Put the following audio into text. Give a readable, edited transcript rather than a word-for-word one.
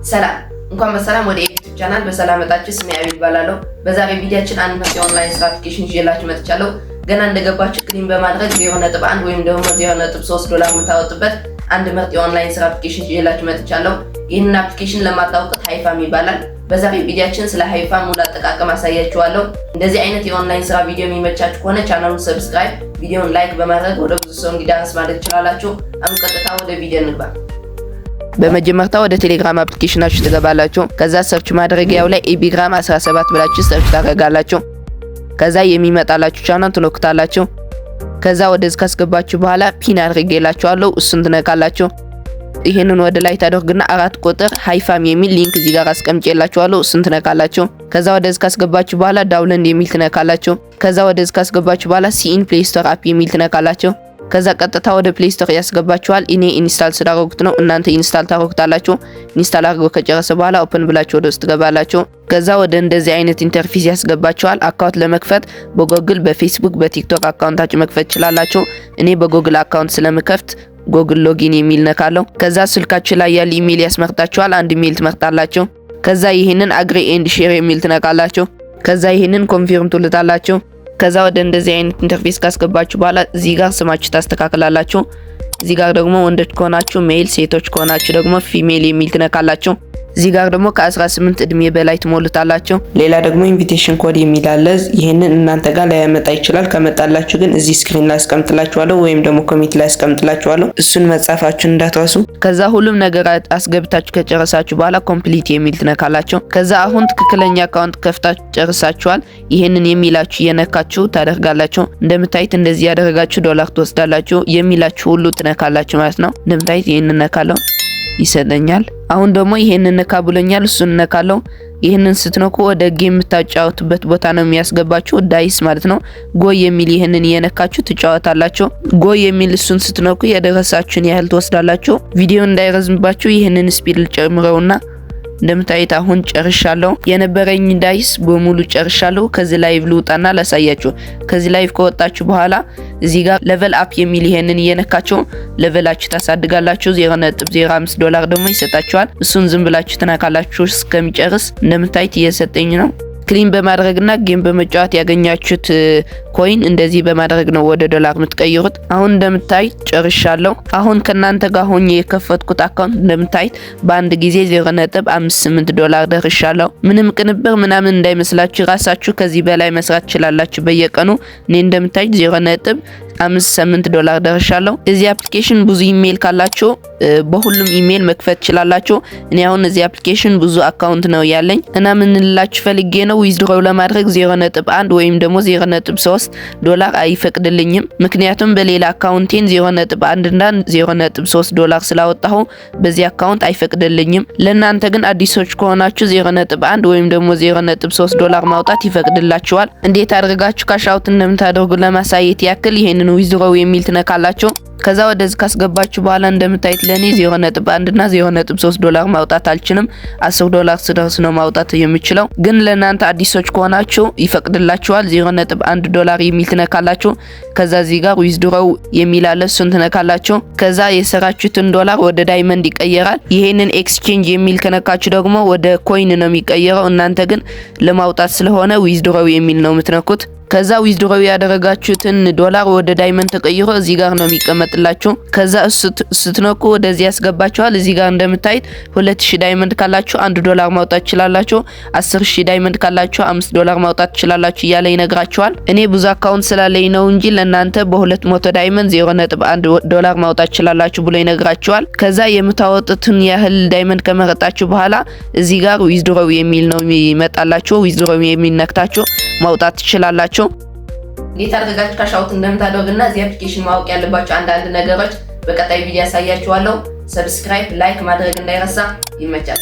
ሰላም፣ እንኳን በሰላም ወደ YouTube channel በሰላም መጣችሁ። ስሜ አቤል እባላለሁ። በዛሬ ቪዲዮአችን አንድ ምርጥ የኦንላይን ስራ application ይዤላችሁ መጥቻለሁ። ገና እንደገባችሁ claim በማድረግ 0.1 ወይም ደግሞ 0.3 ዶላር የምታወጡበት አንድ ምርጥ የኦንላይን ስራ application ይዤላችሁ መጥቻለሁ። ይህንን application ለማታውቁት ሀይፋም ይባላል። በዛሬ ቪዲዮአችን ስለ ሀይፋም ሙሉ አጠቃቀም አሳያችኋለሁ። እንደዚህ አይነት የኦንላይን ስራ ቪዲዮ የሚመቻችሁ ከሆነ ቻናሉን subscribe፣ ቪዲዮውን like በማድረግ ወደ ብዙ ሰው እንዲዳረስ ማድረግ ትችላላችሁ። አሁን ቀጥታ ወደ ቪዲዮ እንግባ። በመጀመሪያ ወደ ቴሌግራም application ኣችሁ ትገባላችሁ። ከዛ search ማድረጊያው ላይ ኤቢግራም 17 ብላችሁ search ታደርጋላችሁ። ከዛ የሚመጣላችሁ ቻናል ትነኩታላችሁ። ከዛ ወደዚህ ካስገባችሁ በኋላ pin አድርጌላችኋለሁ፣ እሱን ትነካላችሁ። ይህንን ወደ ላይ ታደርግና 4 ቁጥር ሃይፋም የሚል link እዚህ ጋር አስቀምጬላችኋለሁ፣ እሱን ትነካላችሁ። ከዛ ወደዚህ ካስገባችሁ በኋላ download የሚል ትነካላችሁ። ከዛ ወደዚህ ካስገባችሁ በኋላ see in Play Store app የሚል ትነካላችሁ። ከዛ ቀጥታ ወደ Play Store ያስገባችኋል። እኔ install ስላደረጉት ነው፣ እናንተ install ታደርጉታላችሁ። Install አድርጎ ከጨረሰ በኋላ open ብላችሁ ወደ ውስጥ ትገባላችሁ። ከዛ ወደ እንደዚህ አይነት interface ያስገባችኋል። Account ለመክፈት በ Google፣ በ Facebook፣ በ TikTok account ኣችሁ መክፈት ትችላላችሁ። እኔ በ Google account ስለምከፍት Google login የሚል ነካለሁ። ከዛ ስልካችሁ ላይ ያለ ኢሜል ያስመርጣችኋል። አንድ ኢሜል ትመርጣላችሁ። ከዛ ይህንን agree and share የሚል ትነካላችሁ። ከዛ ይህንን confirm ትሉታላችሁ። ከዛ ወደ እንደዚህ አይነት interface ካስገባችሁ በኋላ እዚህ ጋር ስማችሁ ታስተካክላላችሁ። እዚህ ጋር ደግሞ ወንዶች ከሆናችሁ male፣ ሴቶች ከሆናችሁ ደግሞ female የሚል ትነካላችሁ። እዚህ ጋር ደግሞ ከ18 እድሜ በላይ ትሞሉታላችሁ። ሌላ ደግሞ invitation code የሚል አለ። ይህንን እናንተ ጋር ላያመጣ ይችላል። ከመጣላችሁ ግን እዚህ screen ላይ አስቀምጥላችኋለሁ ወይም ደግሞ comment ላይ አስቀምጥላችኋለሁ። እሱን መጻፋችሁን እንዳትረሱ። ከዛ ሁሉም ነገር አስገብታችሁ ከጨረሳችሁ በኋላ complete የሚል ትነካላችሁ። ከዛ አሁን ትክክለኛ account ከፍታችሁ ጨርሳችኋል። ይህንን የሚላችሁ እየነካችሁ ታደርጋላችሁ። እንደምታዩት እንደዚህ ያደረጋችሁ ዶላር ትወስዳላችሁ። የሚላችሁ ሁሉ ትነካላችሁ ማለት ነው። እንደምታዩት ይህንን ነካለሁ፣ ይሰጠኛል። አሁን ደግሞ ይሄንን ነካ ብሎኛል። እሱን ነካለው። ይህንን ስትነኩ ወደ game የምታጫወቱበት ቦታ ነው የሚያስገባችሁ፣ dice ማለት ነው። Go የሚል ይህንን እየነካችሁ ትጫወታላችሁ። Go የሚል እሱን ስትነኩ የደረሳችሁን ያህል ትወስዳላችሁ። ቪዲዮ እንዳይረዝምባችሁ ይህንን speed ልጨምረውና እንደምታዩት አሁን ጨርሻለሁ። የነበረኝ dice በሙሉ ጨርሻለሁ። ከዚህ live ልውጣና ላሳያችሁ። ከዚህ live ከወጣችሁ በኋላ እዚህ ጋር level up የሚል ይሄንን እየነካችሁ level ኣችሁ ታሳድጋላችሁ። 0.05 ዶላር ደግሞ ይሰጣችኋል። እሱን ዝም ብላችሁ ትነካላችሁ እስከሚጨርስ። እንደምታዩት እየሰጠኝ ነው። Claim በማድረግና game በመጫወት ያገኛችሁት coin እንደዚህ በማድረግ ነው ወደ ዶላር የምትቀይሩት። አሁን እንደምታዩት ጨርሻለሁ። አሁን ከናንተ ጋር ሆኜ የከፈትኩት account እንደምታዩት በአንድ ጊዜ 0.58 ዶላር ደርሻለሁ። ምንም ቅንብር ምናምን እንዳይመስላችሁ፣ ራሳችሁ ከዚህ በላይ መስራት ትችላላችሁ በየቀኑ። እኔ እንደምታዩት 0.58 ዶላር ደርሻለሁ። እዚህ application ብዙ ኢሜይል ካላችሁ በሁሉም ኢሜይል መክፈት ትችላላችሁ። እኔ አሁን እዚህ application ብዙ account ነው ያለኝ እና ምን ልላችሁ ፈልጌ ነው፣ withdraw ለማድረግ 0.1 ወይም ደግሞ 0.3 ዶላር አይፈቅድልኝም። ምክንያቱም በሌላ account ኤን 0.1 እና 0.3 ዶላር ስላወጣሁ በዚህ account አይፈቅድልኝም። ለእናንተ ግን አዲሶች ከሆናችሁ 0.1 ወይም ደግሞ 0.3 ዶላር ማውጣት ይፈቅድላችኋል። እንዴት አድርጋችሁ cash out እንደምታደርጉ ለማሳየት ያክል ይሄንን withdraw የሚል ትነካላችሁ። ከዛ ወደዚህ ካስገባችሁ በኋላ እንደምታዩት ለኔ 0.1 እና 0.3 ዶላር ማውጣት አልችልም። 10 ዶላር ስደርስ ነው ማውጣት የምችለው። ግን ለእናንተ አዲሶች ከሆናችሁ ይፈቅድላችኋል። 0.1 ዶላር የሚል ትነካላችሁ። ከዛ እዚህ ጋር withdraw የሚል አለ፣ እሱን ትነካላችሁ። ከዛ የሰራችሁትን ዶላር ወደ diamond ይቀየራል። ይሄንን exchange የሚል ከነካችሁ ደግሞ ወደ coin ነው የሚቀየረው። እናንተ ግን ለማውጣት ስለሆነ withdraw የሚል ነው የምትነኩት። ከዛ withdraw ያደረጋችሁትን ዶላር ወደ diamond ተቀይሮ እዚህ ጋር ነው የሚቀመጥላችሁ። ከዛ ስትነኩ ወደዚህ ያስገባችኋል። እዚህ ጋር እንደምታዩት 2000 diamond ካላችሁ 1 ዶላር ማውጣት ትችላላችሁ። 10,000 diamond ካላችሁ 5 ዶላር ማውጣት ትችላላችሁ እያለ ይነግራችኋል። እኔ ብዙ account ስላለኝ ነው እንጂ ለእናንተ በ200 diamond 0.1 ዶላር ማውጣት ትችላላችሁ ብሎ ይነግራችኋል። ከዛ የምታወጡትን ያህል diamond ከመረጣችሁ በኋላ እዚህ ጋር withdraw የሚል ነው የሚመጣላችሁ። Withdraw የሚል ነክታችሁ ማውጣት ትችላላችሁ። እንዴት አድርጋችሁ cash out እንደምታደርጉና እዚህ application ማወቅ ያለባችሁ አንዳንድ ነገሮች በቀጣይ ቪዲዮ ያሳያችኋለሁ። Subscribe፣ like ማድረግ እንዳይረሳ። ይመቻል።